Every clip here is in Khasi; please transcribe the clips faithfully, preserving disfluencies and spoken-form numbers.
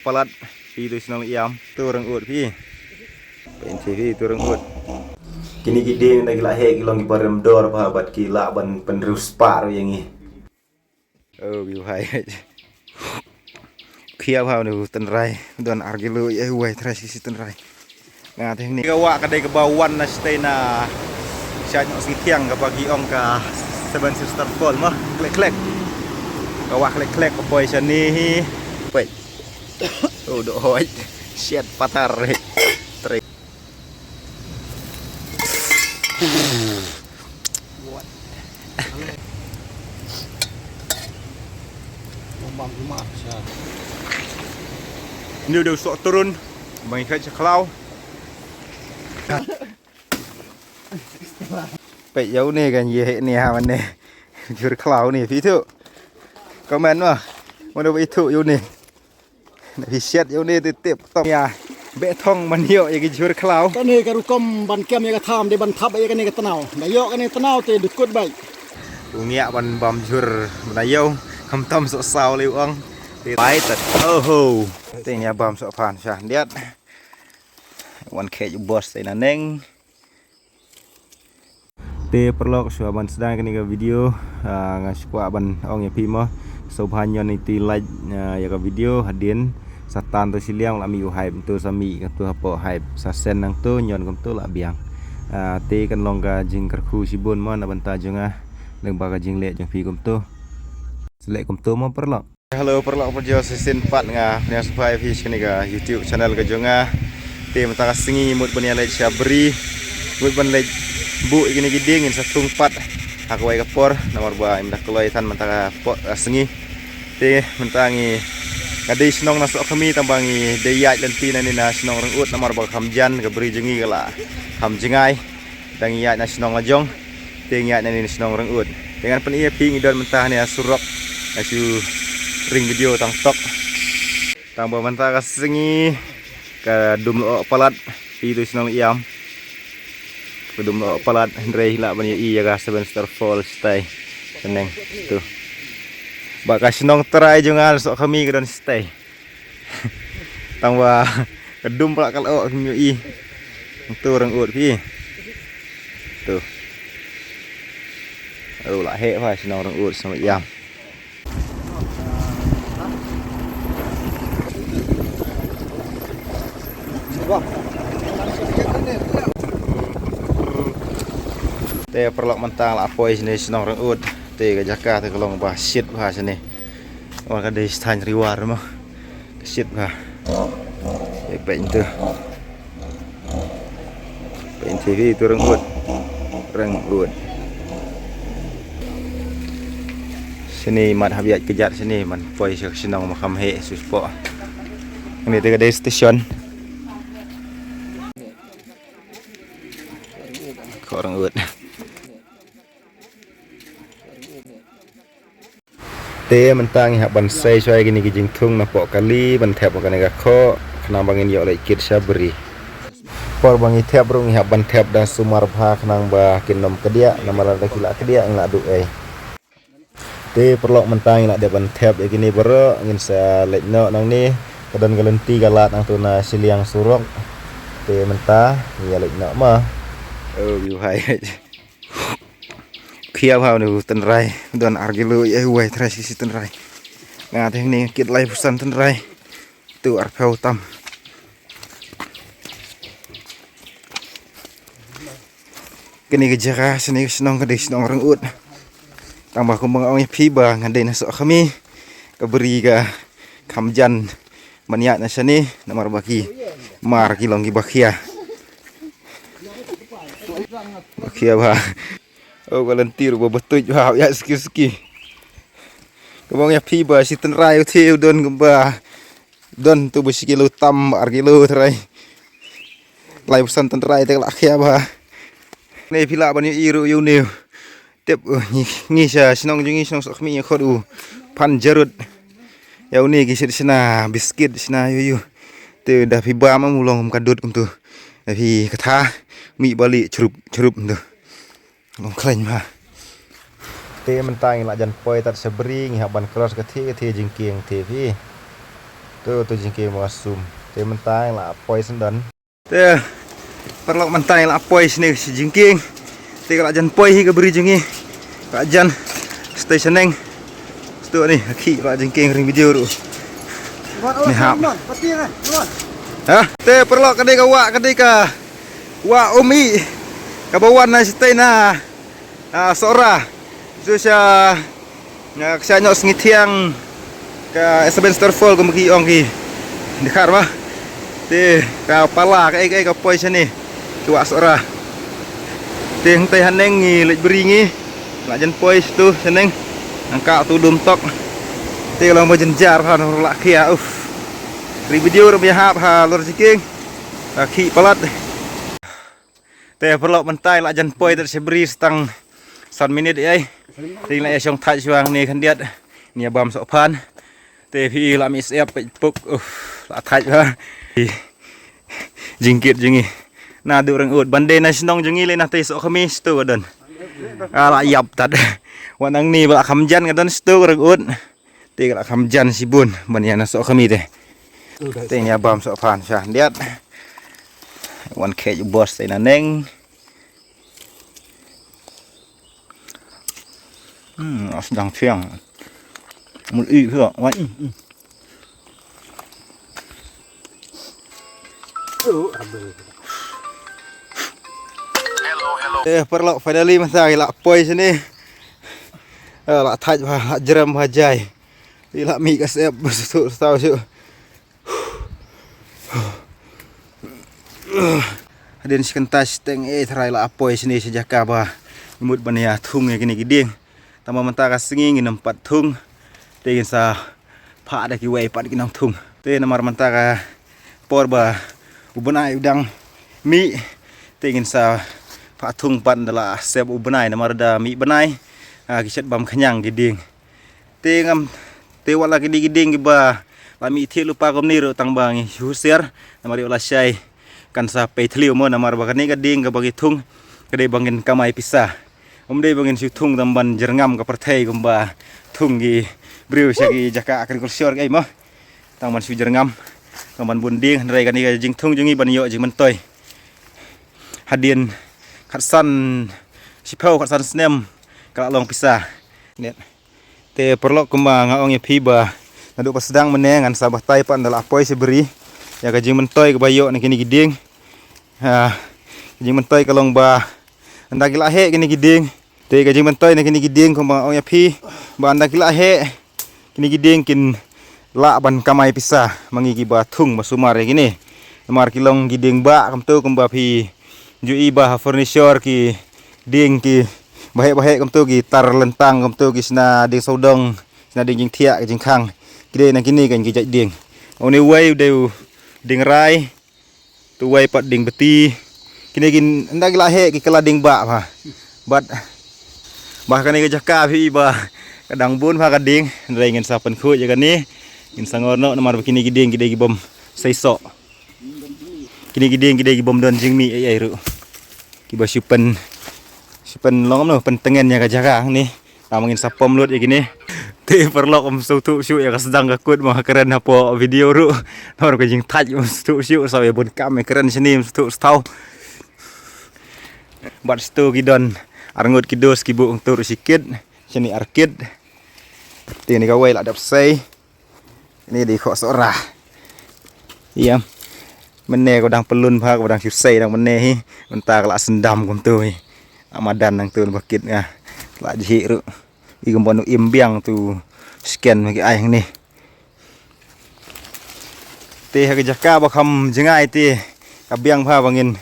Palat, phi tu shnong Ïam, tu Ryngud phi. Pynti phi tu Ryngud. Kine ki dieng na ki la heh ki long ki ba rem dor bha bad ki lah ban pynriewspah ruh ïa ngi. Oh, view hai. Khia bha u tynrai, don ar kilo ïa u wai trai shi tynrai. Nga te ni ka wah ka dei kaba wan na shatei na sha Nongsiathiang kaba ki ong ka Seven Sister Fall ma, Klek Klek. Ka wah Klek Klek ka poi shane hi. Peit. Oh, dohoi. Shit, patar. Tre. Ni deu sok turun. Bang ikat sekelau. Peit ïa une kan ïa ni ha mane. Jhur khlaw ni phi tu. Comment ma. Mano phi tu ïa une. Na phi siat ïa une te tip top ïa. Beh thong ban ïoh ïa ki jhur khlaw. Kane ka rukom ban kem ïa ka tham de ban thap ïa kane ka tnaw. Da ïoh kane tnaw te dukut bai. U ngiah ban bam jhur ban ïoh. Kam tam sok saw le u ong. Te bai tat. Oh ho. Te ïa bam sok phan sha diat. Wan khej u boss te na neng. Te paralok shuwa ban sdang kane ka video, ah, nga shu kwah ban ong ïa phi mo. Sngewbha ñion ïa ki like, ah, ïa ka video hadien sa tan tu shiliang la mih u hype tu sa mih ka tu hapoh hype sa send nangtu ñion kumtu la biang. Ah, te kan long ka jingkyrkhu shibun mo na bynta jong nga lyngba ka jingleh jong phi kumtu. Sa leh kumtu mo paralok. Hello paralok parajor, shisien pat nga pynïasoh ïa phi sha kane ka YouTube channel ka jong nga. Te mynta ka sngi mut ban ïa leit sha bri, mut ban leit buh ïa kine ki dieng, ngin sa thung pat ha kawei ka por namar ba im da kloi than mynta ka por, ka sngi. Te mynta ngi nga dei shnong na Sohkhmi tang ba ngi dei ïaid lynti na ne na shnong Ryngud namar ba kham jan ka bri jong ngi ka la kham jngai. Dang ïaid na shnong la jong. Te ngi ïaid na ne na shnong Ryngud. Te ngan pyni ïa phi ngi don mynta ne surok. Nga shu ring video tang tok. Tang ba mynta ka sngi ka dum lo palat. Phi tu shnong Ïam. Ka dum lo palat hynrei lah ban ïa i ïa ka Seven Sister Fall stay. Seneng tu. Ba ka shnong trai jong nga Sohkhmi ka don stay. Tang ba ka dum pala ka lo kim ïohi. Tu Ryngud phi. Tu. Oh, la heh pha shnong Ryngud shnong Ïam. Te paralok mynta la poi shane shnong Ryngud. Te ka jaka te ka long ba shit bha shane. Wan ka dei stan riwar mo. Ka shit bha. Peit tu. Peit tu Ryngud. Ryngud. Shane mat hap ïaid kjat shane man poi sha shnong ma kham heh shu spot. Kane te ka dei station. Ko Ryngud. Te mynta ngi hap ban sei shuwa ïa kine ki jingthung na poh kali ban thep ïa kane ka khoh khnang ba ngin ïoh leit kit sha bri. Por ba ngi thep ruh ngi hap ban thep da sumar bha khnang ba kin ym kdiah namar lada ki la kdiah ngi la duh ei. Te paralok mynta ngi la dep ban thep ïa kine baroh ngin sa leit noh nangne ka don ka lynti ka lad nangtu na shiliang surok. Te mynta ngi ïa leit noh ma. Oh, view hai. Khia bha u tynrai, don ar kilo ïa u wai trai shi tynrai. Nga te ne kit lai phew san tynrai. Tu arphew tam. Kane ka jaka shane ka shnong ka dei shnong Ryngud. Tang ba kumba nga ong ïa phi ba nga dei na Sohkhmi. Ka bri ka kham jan ban ïaid na shane namar ba ki mar ki long ki ba khia. Ba khia bha. Oh, ka lynti ruh ba btuid bha, ïa ski ski. Kumba ong ïa phi ba shi tynrai u the u don kumba don tu ba shi kilo tam ar kilo trai. Lai phew san tynrai te ka la khia bha. Ne phi lah ban ïohi ruh ïa une. Tip, uh, ngi, ngi sha shnong jong ngi shnong Sohkhmi ïa khot u phan jarud. Ïa une ki shit shna biskit shna ïu ïu. Te da phi bam u long kum ka dud kumtu. Da phi ktha mih bali chrup chrup kumtu. Long khlaiñ ma. Te mynta ngi la jan poi tat sha bri ngi hap ban cross ka thie ka thie jingkieng te phi. Tu tu jingkieng ba sum. Te mynta ngi la poi shen don. Te paralok mynta ngi la poi shane ka jingkieng. Te ka la jan poi hi ka bri jong ngi. Ka la jan. Stay shaneng. Stu ni aki la jingkieng ring video ruh. Ni hap. Ha? Te paralok ka dei ka wah ka dei ka wah um i. Ka ba wan na stay na. Ah, Sohra. Su sha nga ksha nyok sngi thiang ka Seven Star Fall kum ki ong ki. Dikhar ma. Te ka pala ka ek ek ka poi shane. Ki wah Sohra. Te hangtai haneng ngi leit bri ngi. La jan poi stu shaneng. Angka tu dum tok. Te long ba jan jar ha no la khia uf. Ri video ram ya hap ha lor jiking. Ka khi palat. Te paralok mynta la jan poi tat sha bri stang san minit ai. Te la ya shong thaj shuang ni khandiat. Ni bam sok phan. Te phi la mi sep puk uf la thaj ba. Jingkit jingi. Na du reng ut bande na shnong jingi le na te sok kami stu don. Ala yap tat. Wan ang ni ba kham jan ka don stu reng ut. Te ka la kham jan shibun ban ïa na sok kami te. Te ïa bam sok phan sha diat. Wan khej u bos te na neng. Hmm, as dang thiang. Mul i phi wan. Eh, paralok finally masa la poi sini. Eh, la thaj ba, la jrem ba jai. Ti la mi ka sep ba su su tau su. Hadien shi kynta shi teng eh tharai la poi shane shi jaka ba mut ban ïa thung ïa kine ki dieng. Tang ba mynta ka sngi ngin ym pat thung. Te ngin sa phah da kiwei pat ki nongthung. Te namar mynta ka por ba u bnai u dang mih. Te ngin sa phah thung pat da la sep u bnai namar da mih bnai. Ah, ki shet bam khñiang ki dieng. Te ngam te wat la ki dei ki dieng kiba la mih thiah lypa kumne ruh tang ba ngi shu husiar namar ïoh lashai kan sa pei thliew mo namar ba kane ka dieng kaba ngi thung ka dei ba ngin kamai pisa. Ym dei ba ngin shu thung tang ban jyrngam ka pyrthei kumba thung ki briew sha ki jaka agriculture ki ai mo. Tang ban shu jyrngam tang ban bun dieng hynrei kane ka jingthung jong ngi ban ïoh jingmyntoi. Hadien khatsan shiphew khatsan snem ka la long pisa. Net. Te paralok kumba nga ong ïa phi ba naduh ba sdang mynne ngan sa batai pat ynda la poi sha bri ïa ka jingmyntoi kaba ïoh na kine ki dieng. Ha, ka jingmyntoi ka long ba ynda ki la heh kine ki dieng. Te ka jingmyntoi na kine ki dieng kumba nga ong ïa phi ba ynda ki la heh kine ki dieng kin lah ban kamai pisa ma ngi kiba thung ba sumar ïa kine. Namar ki long ki dieng ba kumto kumba phi ju i ba ha furniture ki dieng ki baheh baheh kumto ki tar lyntang kumto ki sna dieng sawdong sna dieng jingthiah ki jingkhang ki dei na kine kan ki jait dieng. Une wei u dei u dieng rai tu wei pat dieng beti kine kin ynda ki la heh ki kala dieng ba ba bat ba kane ka jaka phi ba ka dang bun ba ka dieng hynrei ngin sa pynkhuid ïa kane ngin sa ngor noh namar ba kine ki dieng ki dei ki bym sei soh. Kine ki dieng ki dei ki bym don jingmih ei ei ruh. Kiba shu pyn shu pynlong noh pyntngen ïa ka jaka hangne. Tang ba ngin sa pom lut ïa kine. Te paralok ym sngewthuh shuh ïa ka sdang ka kut ma ka kren hapoh video ruh. Namar ka jingthait ym sngewthuh shuh sa ïa bun kam ïa kren shane ym sngewthuh shuh. Bad stu ki don arngut ki dos ki buh hangto ruh shi kit shane ar kit. Te ni kawei la dap sei. Ni dei khoh Sohra. Ïa. Mynne ko dang pynlun bha ko dang shu sei dang mynne hi. Mynta ka la sendam kumto hi. Amadan nangto ba kit nga. La jhi ruh. I kumba nu im biang tu scan ma ki ai hangne. Te ha ka jaka ba kham jngai te ka biang bha ba ngin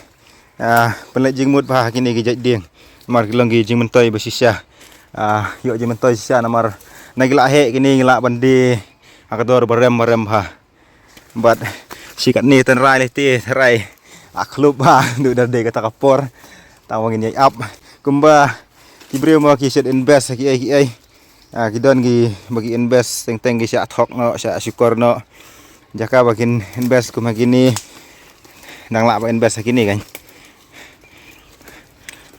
Ah, pynleit jingmut bha ha kine ki jait dieng. Namar ki long ki jingmyntoi ba shisha. Ah, ïoh jingmyntoi shisha namar na ki la heh kine ngi lah ban die ha ka dor ba rem ba rem bha. Bad shi katne tynrai leh te tynrai. Ah, khlop bha du da dei kata ka por. Tang ba ngin ïai ap kumba ki briew ma ki shet invest ha ki ei ki ei. Ah, ki don ki ba ki invest teng teng ki shah thok noh shah shukor noh. Jaka ba kin invest kum ha kine. Dang lah ba invest ha kine kan.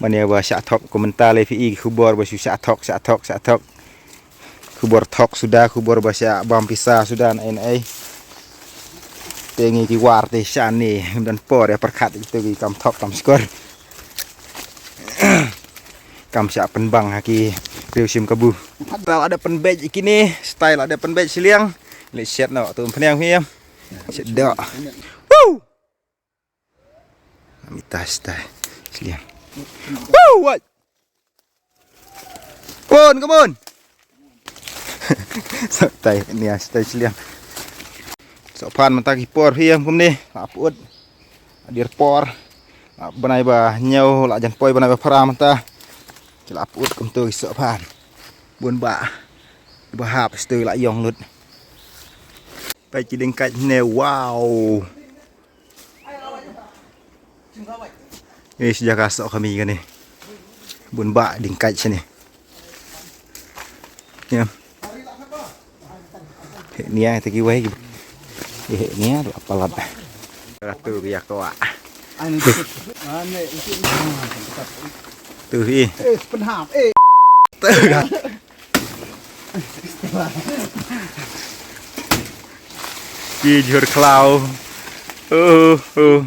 Ban ïa ba shah thok kum mynta leh phi i khubor ba shu shah thok shah thok shah thok. Khubor thok suda khubor ba shah bam pisa suda na ei na ei. Te ngi ki war te shane, ngim don por ïa pyrkhat ïa kito ki kam thok kam skor. Kam shah pynbang ha ki riew shim kabu. Te la dep pynbeit ïa kine, style la dep pynbeit shiliang. Leh shet noh, to pynïang hi em. Shet doh. Woo! Mita stai. Shiliang. Woo, wai. Pun, come on. Stai, ni stai shiliang. Sohphan mynta ki por hi em kumne, la put. Adir por. La bnai ba hynñiew, la jan poi bnai ba phra mynta. Ki la put kumto ki sohphan. Bun ba. Ba hap stu la ïong lut. Peit ki dieng kait ne, wow. Ni shi jaka soh kami kane. Bun ba dieng kait shane. Ya. Heh nia te kiwei. Heh nia tu apalat. Ratu biak wa. Tu hi. Eh, sepenhap. Eh. Tu kan. Ki jhur khlaw. Oh, oh.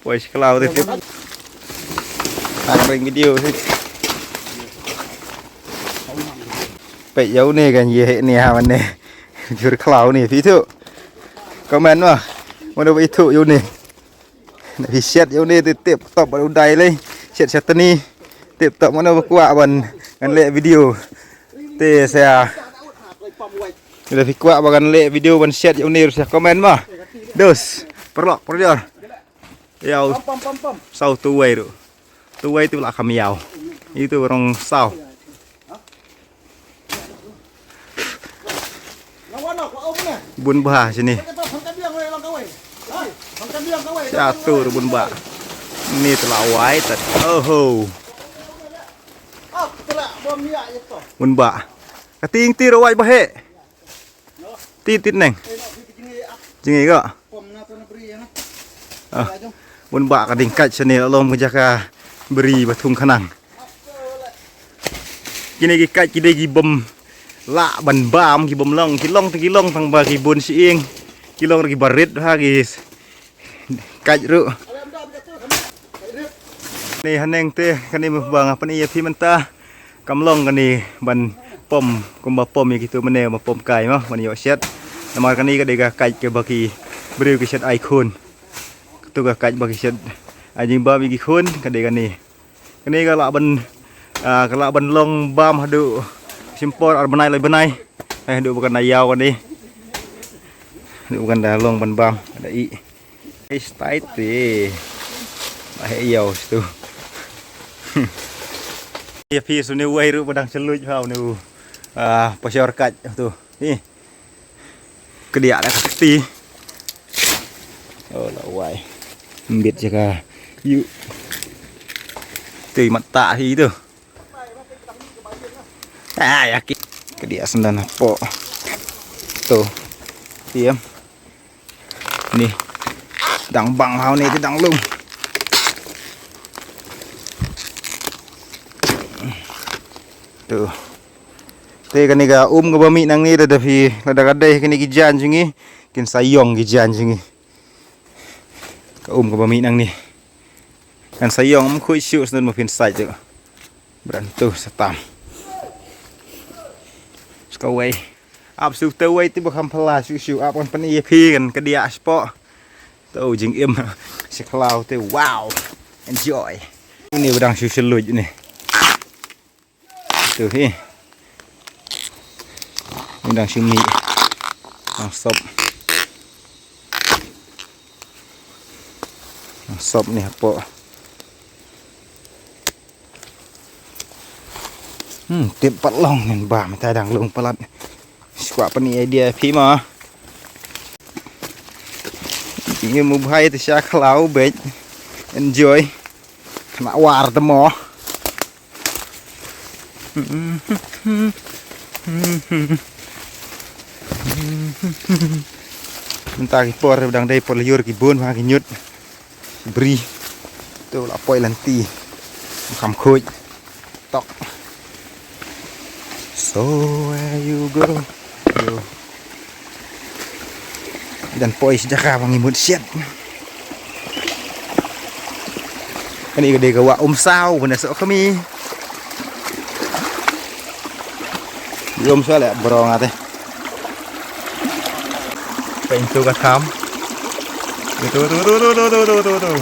Poi shi khlaw te tip. Ang ring video hi. Peit ïa une kan ïa heh nia mane. Jhur khlaw ne phi tu. Comment ma. Mano ba ithuh ïa une. Na phi shet ïa une te tip top ban u dai lei. Shet shet ni. Tip top mano ba kwah ban ngan leh video. Te sa. Ila phi kwah ba ngan leh video ban shet ïa une ruh sa comment ma. Dos. Paralok, parajor. Ïa u. Pam, pam, pam, pam. Saw tu wei ruh. Tu wei tu la kham ïaw. Itu rong saw. Bun ba shini. Sha tu ruh bun ba. Ni tu la wai tat. Oho. Bun ba. Ka ting ti ruh wai ba heh. Tit tit neng. Jingeh ka. Ah. Bun ba ka dieng kait shane la long ka jaka bri ba thung khnang. Kine ki kait ki dei ki bym lah ban bam, ki bym long, ki long te ki long tang ba ki bun shyieng. Ki long ki barit ha ki kait ruh. Ni haneng te kane ba nga pyni ïa phi mynta. Kam long kane ban pom kumba pom ïa kitu mane ba pom kai ma ban ïoh shet. Namar kane ka dei ka kait kaba ki briew ki shet ai khun. Katu ka kait ba ki shet ai jingbam ïa ki khun ka dei kane. Kane ka lah ban, ah, ka lah ban long bam haduh shim por ar bnai lai bnai. Ai haduh ba kan da ïaw kane. Haduh ba kan da long ban bam da i. Ai stai te. Ba heh ïaw stu. Ïa phi shu ne wei ruh ba dang shu luid ha u ne u. Ah, pa shor kait tu. Ni. Kdiah da ka kti. Oh la wai. Mbit jaka. Yu. Tei mata hi tu. Ah, ïa ki. Kdiah syndan hapoh. Tu. Tiam. Ni. Dang bang hau ni te dang lum. Tu. Te kane ka um kaba mih nangne lada phi, lada ka dei kane ki jaiñ jong ngi, kin sa ïong ki jaiñ jong ngi. Ka um kaba mih nangne. Kan sa ïong, ym khuid shuh shen ma phin sait tu. Bran tu sa tam. Sa kawei. Ap shu te wei te ba kham phylla shuh shuh, ap kan pyni ïa phi kan kdiah shapoh. Tu jingim. Sha khlaw te, wow. Enjoy. Une ba dang shu shu luid une. Tu hi. Une dang shu mih. Dang sop. Dang sop ne hapoh. Hmm, tip pat long nen ba mynta dang lung palat. Shu kwah pyni idea phi ma. Ïa mu bhai te sha khlaw beit. Enjoy. Kena war te mo. Mynta ki por dang dei por lyiur ki bun ba ki ñiut. Bri. Tu la poi lynti. Kham khuid. Tok. So where you go, go. Dang poi sha jaka ba ngi mut shet. Kane ka dei ka wah Umsaw, ba na Sohkhmi. Di Umsaw leh bro nga te. Pyntu ka tham. Tu, tu, tu.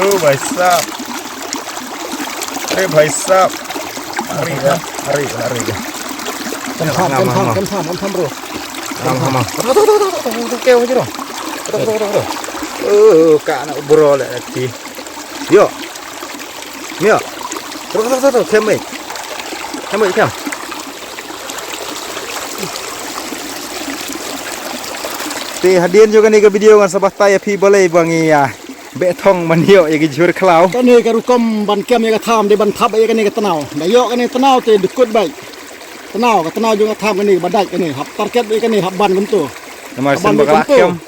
Oh, bhai sahab. Are bhai sahab. Are ka, are ka, are ka. Kam tham, kam tham, kam tham, kam tham, bro. Ngam, ngam, ngam. Kew je, bro. Oh, ka na bro leh ti. Yo. Yo. Kem mai. Kem mai, kem. Te hadien jong kane ka video ngan sa batai ïa phi balei ba ngi ïa beh thong ban ïoh ïa ki jhur khlaw. Kane ka rukom ban kem ïa ka tham dei ban thap ïa kane ka tnaw. Da ïoh kane tnaw te dkut beit. Tnaw, ka tnaw jong ka tham kane ba dait kane. Hap target beit kane, hap ban kumto. Namar sien ba ka la kem.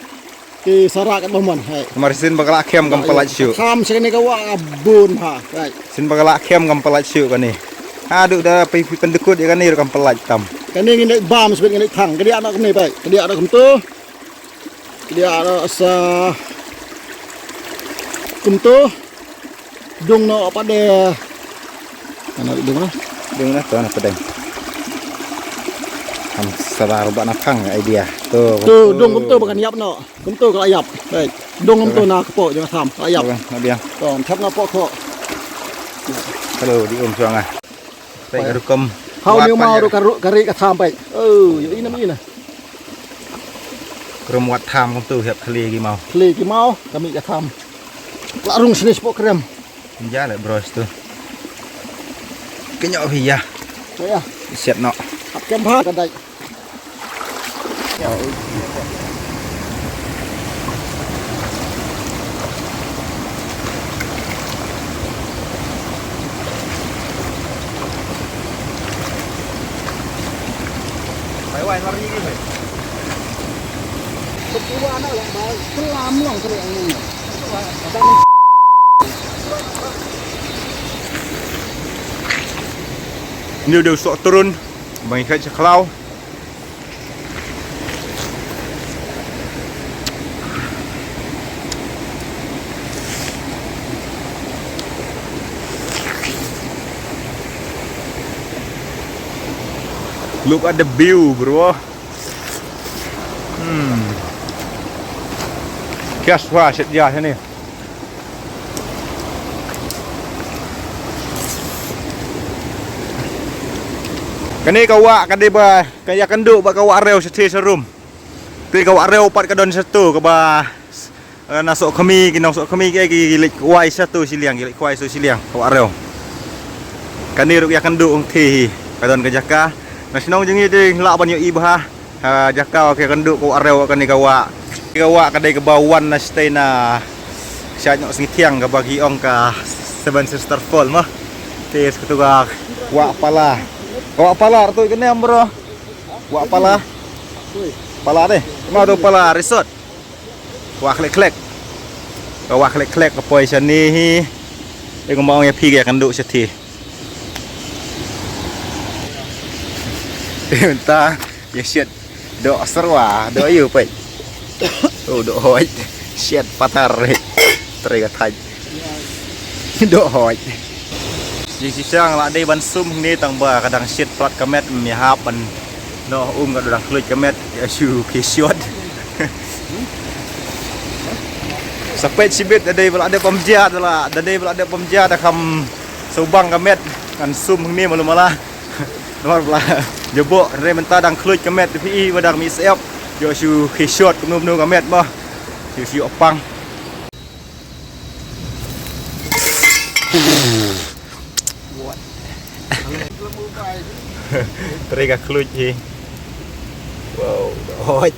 Ki sara kat ba mon, hai. Namar sien ba ka la kem kam pynlait shuh. Tham sha kane ka wah bun ha, hai. Sien ba ka la kem kam pynlait shuh kane. Haduh da phi, phi pyndkut ïa kane ruh kam pynlait tam. Kane ngin leit bam sbit ngin leit thang. Ka dei ano kane, bai. Ka dei ano kumto. Ka dei ano sa kumto. Dung noh pat de. Ano dung noh. Dung noh to na pdeng. Ham sadar ba na phang idea. To. To dung kumto ba kan ïap noh. Kumto ka la ïap. Baik. Dung kumto na kpoh jong ka tham. Ka la ïap. Bukan, na biang. To thep na poh kpoh. Hello, di um suang ah. Baik, rukom. Hau ni mau ru karu kari ka tham baik. Oh, yo ina ina. Krum wat tham kumto hiap khli ki mau. Khli ki mau, kami ka tham. La rung sini sepok krem. Nja le bros tu. Kenyo phi ya. Ya. Siat no. Hap kem bha ka dai. Ni u dei u soh trun ba ngi kheit sha khlaw. Look at the view, bro. Hmm. Kias wa shet ya sini. Kane ka wah ka dei ba ka ïakynduh bad ka wah Rew shatei sharum. Te ka wah Rew pat ka don shato kaba, eh, na Sohkhmi, ki nong Sohkhmi ki, ki leit kwai shato shiliang, ki leit kwai shato shiliang ka wah Rew. Kane ruh ïakynduh hangtei hi ka don ka jaka. Na shnong jong ngi te lah ban ïohi bha. Ha, jaka ka ïakynduh ka wah Rew kane ka wah. Ka wah ka dei kaba wan na shatei na sha Nongbah Sngewthiang kaba ki ong ka Seven Sister Fall mo. Te sha kato ka wah Pala. Ka wah Pala tu kane bro. Wah Pala. Pala dei. Ma tu Pala Resort. Wah Khlek Khlek. Ka wah Khlek Khlek ka poi shane hi. Te kumba ong ïa phi ka ïakynduh shatei. Te mynta ïa shet doh serwa, doh aïu peit. Oh, doh hoi. Shet patar. Trei ka thait. Doh hoi. Jingshisha nga la dei ban sum hangne tang ba ka dang shet palat ka met, ym ïahap ban noh um, ka dang khluit ka met, ïa shu khie shot. Sa peit shibit da dei ba la dep pom jia da la, da dei ba la dep pom jia da kham sngewbang ka met, ngan sum hangne malu mala. Namar ba la jaboh, hynrei mynta dang khluit ka met, phi i ba dang mih syep. Ïoh shu khie shot kumno kumno ka met mo. Ïoh shu ïoh pang. Trei ka khluit hi. Wow, hoi.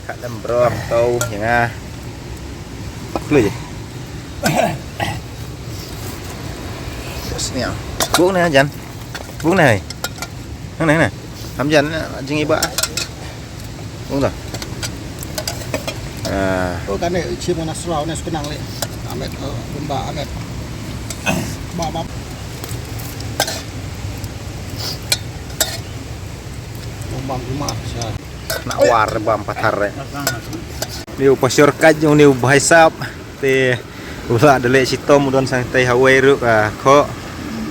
Ka lem bro, tau ïa nga. Khluit. Sniang. Buk na jan. Buk na hai. Nang na, nang na. Ham jan jing iba. Buk ta. Ah. Oh, kane chim na sraw ne skenang le. Amet, oh, bumba amet. Ba ba. Bumba bumba sa. Na war bam pathar re. Ni u pasyor kaj jong ni u bhai sap. Te u la da leh shitom u don sang tei hawai ru ka kho.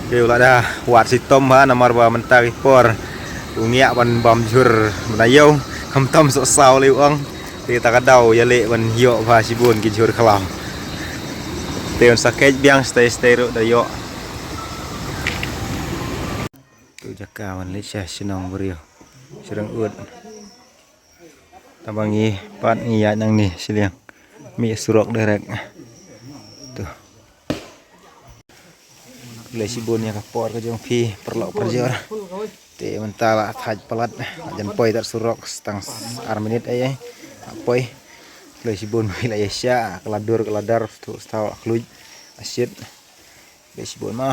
Te u la da wat shitom ha namar ba mynta ki por u ngiah ban bam jhur mynta yow. Kam tam sok saw le u ong. Te ta ka daw ya leh ban yoh ba shibun ki jhur khlaw. Te un sa kej biang stay stay ru da yoh. Tu jaka wan leh sha shnong brio. Shrang ut. Taba ngi pat ngi ïaid nangne shiliang. Mi surok direct. Tu. Khublei shibun ïa ka por ka jong phi paralok parajor. Te mynta la thait palat. Jan poi tar surok tang ar minit ai ai. Poi. Khublei shibun phi la ïa sha ka la dur ka la dar tu staw khluit. Ashit. Khublei shibun ma.